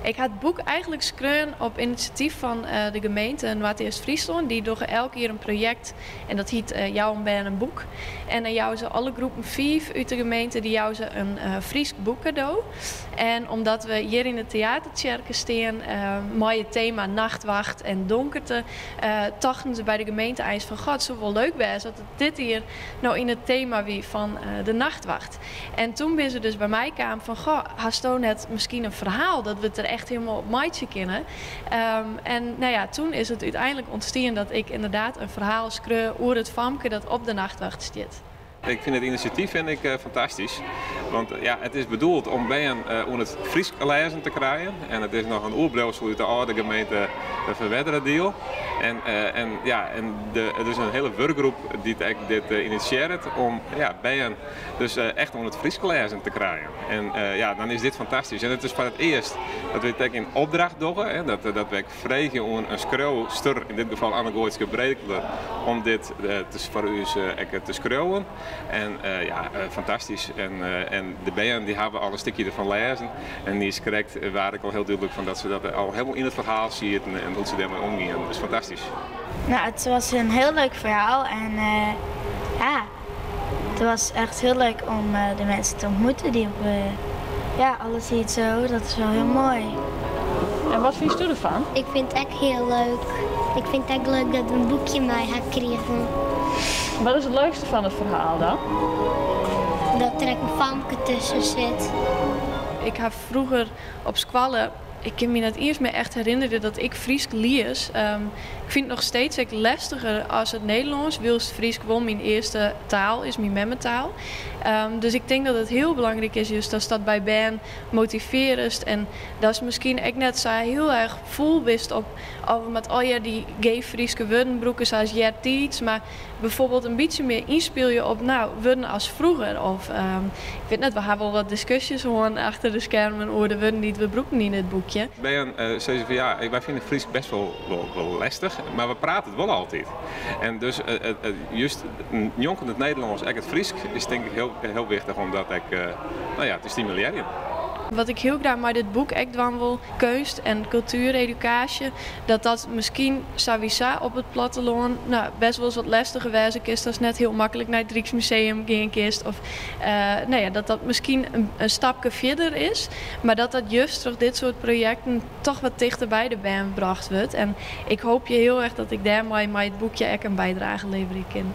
Ik ha it boek eigenlik skreaun op inisjatyf fan de gemeente Noardeast-Fryslân. Dy dogge elk jier in projekt en dat hyt Jou in bern in boek. En dan jouwe se alle groepen fiif út de gemeente dy jouwe se in Frysk boek kado. En omdat we hjir yn de teatertsjerke stean mei it tema nachtwacht en donkerte, tochten se by de gemeente eins fan goh, it soe wol leuk wêze as it dit jier no yn it tema wie fan de nachtwacht. En toen binne se dus by my kaam fan goh, hasto net miskien in ferhaal dat we it der echt hielendal op meitsje kinne? En nou ja, toen is it úteinlik ûntstien dat ik ynderdaad in ferhaal skreau oer it famke dat op de nachtwacht stiet. Ik fyn it inisjatyf fyn ik fantastysk. Want ja, it is bedoeld om bern oan it Frysk lêzen te krijen. En it is noch in oerbliuwsel út de âlde gemeente Ferwerderadiel. En, en ja, en de, it is in hiele wurkgroep dy't ek dit inisjearret om ja, bern dus echt oan it Frysk lêzen te krijen. En ja, dan is dit fantastysk. En it is foar it earst dat we it ek yn opdracht dogge. Hè, dat, dat we ek freegje oan in skriuwster, yn dit gefal Anne-Goaitske Breteler, om dit foar ús ek te skriuwen. En ja, fantastysk. En, en de bern dy hawwe al in stikje derfan lêzen. En dy is krekt waard ek al hiel dúdlik fan dat se dat al hielendal yn it ferhaal sieten en hoe't se dêrmei omgienen. Dus fantastysk. Nou, it was in hiel leuk ferhaal en ja, it was echt hiel leuk om de minsken te ontmoeten die op, ja, alles hier zo, dat is wel hiel moai. En wat fynsto derfan? Ik fyn it ek hiel leuk. Ik fyn it ek leuk dat we in boekje mei ha krigen. Wat is it leukste fan it ferhaal dan? Dat der ek in famke tusken sit. Ik ha froeger op skoalle, ik kin my net iens mear echt herinnerje dat ik Frysk lies. Ik fyn it noch steeds ek lestiger as it Nederlânsk, wylst Frysk wol myn earste taal is, myn memmetaal. Dus ik tink dat it hiel belangryk is just datst dat by bern motivearrest en datst miskien ek net sa hiel erch fûl bist op of we moatte allegear dy geef Fryske wurden brûke sa as eartiids, mar bijvoorbeeld in bytsje mear ynspylje op nou, wurden as froeger of ik wit net, we ha wol wat diskusjes hân achter de skermen oer de wurden dy't we brûkten yn dit boekje. Bern sizze fan ja, wy fine Frysk best wol wol lestich, mar we prate it wol altyd. En dus just njonken it Nederlânsk ek it Frysk is tink ik hiel hiel wichtich om dat ek no ja, te stimulearjen. Wat ik hiel graach mei dit boek ek dwaan wol, keunst en kultueredukaasje, dat dat miskien sawiesa op it plattelân no, best wolris wat lestiger wêze kin, datst net hiel maklik nei it Ryksmuseum gean kinst of no ja, dat dat miskien in stapke fierder is, mar dat dat just troch dit soart projekten toch wat tichter by de bern brocht wurdt. En ik hoopje hiel erch dat ik dêrmei mei it boekje ek in bydrage leverje kin.